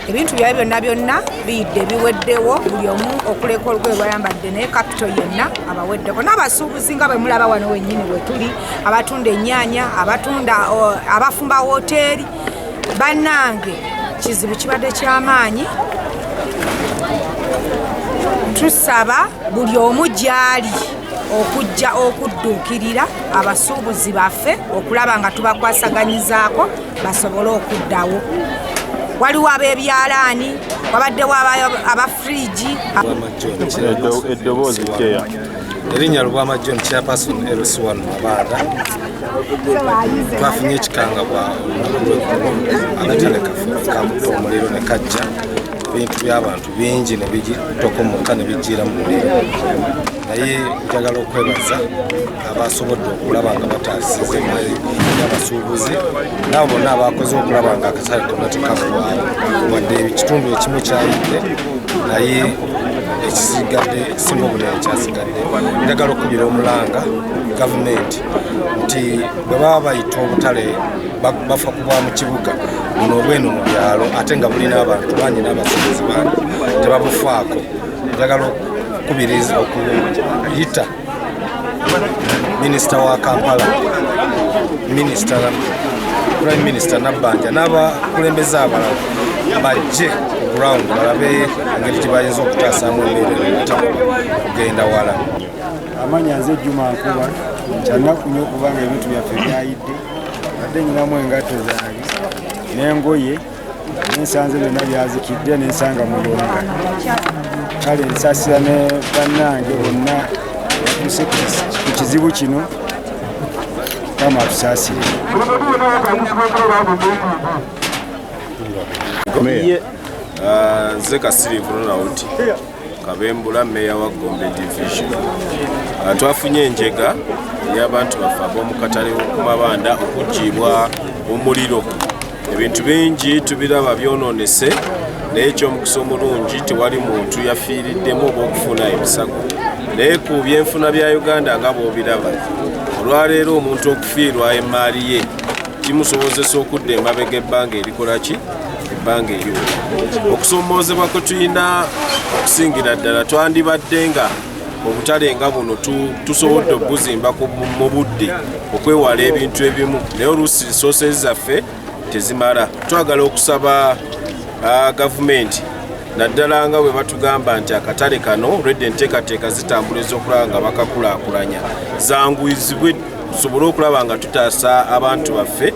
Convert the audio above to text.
Ebintu byabe byonna byonna biyidde biweddewo, buli omu okuleka olugoye lwayambadde, naye capital yenna abaweddeko. N'abasuubuzi nga bwe mulaba wano wennyini we tuli, abatunda ennyaanya, abatunda, abafumba woteeri, bannange kizibu kibadde kyamaanyi. Tusaba buli omu gy'ali okujja okudduukirira abasuubuzi baffe okulaba nga tubakwasaganyizaako basobole okuddawo. Waliwo ab'ebyalaani, wabaddewo aba fridge. Eddoboozi kyeya. Erinnya Lubwama John, chairperson LC1 Mabanda. Twafunye ekikangabwa olunaku lweggulo, akatale kaffe kakubye omuliro ne kajja, ebintu by'abantu bingi ne bitokomoka ne bijjiira mu muliro. Naye njagala okwebaza abasobodde okulaba nga bataasiza emmere y'abasuubuzi n'abo bonna abakoze okulaba nga akatale konna tekaggwawo, wadde ekitundu ekimu kyayidde, naye ekisigadde, ekisinga obunene kyasigadde. Njagala okubira omulanga gavumenti nti bwe baba bayita obutale bafa ku bwa mu kibuga, buno obweno mu byalo ate nga bulina abantu bangi n'abasuubuzi bangi tebabufaako. Njagala okukubiriza okuyita minisita wa Kampala, minisita, Prime Minister Nabbanja n'abakulembeze abalala bajje ku ground balabe engeri gye bayinza okutaasaamu embeera eno kugenda wala. Amanya nze Juma Nkuba. Kyanaku nnyo okubanga ebintu byaffe byayidde. Badde nyinamu engatto zange n'engoye, nensanze byonna byazikidde, nensanga muyonga. Kale nsasira ne bannange bonna batuuse ku kizibu kino. Kama atusaasire. Nze Kasirivu Ronald Kabembula, meeya wa Gombe Division. Twafunye enjega ey'abantu baffe ab'omu katale ku Mabanda okuggyibwa omuliro. Ebintu bingi tubiraba byonoonese, naye ekyomukisa omulungi tewali muntu yafiiriddemu oba okufuna ebisago. Naye ku byenfuna bya Uganda nga bw'obiraba olwaleero, omuntu okufiirwa emaali ye kimusobozesa okudda emabega ebbanga erikola ki, ebbanga eriwo. Okusoomoozebwa kwe tulina okusingira ddala, twandibadde nga obutale nga buno tusobodde okubuzimba mu budde okwewala ebintu ebimu, naye oluusi resources zaffe tezimala. Twagala okusaba gavumenti, naddala nga bwe batugamba nti akatale kano lwedde enteekateeka zitambula ez'okulaba nga bakakulaakulanya, zanguyizibwe tusobole okulaba nga tutaasa abantu baffe.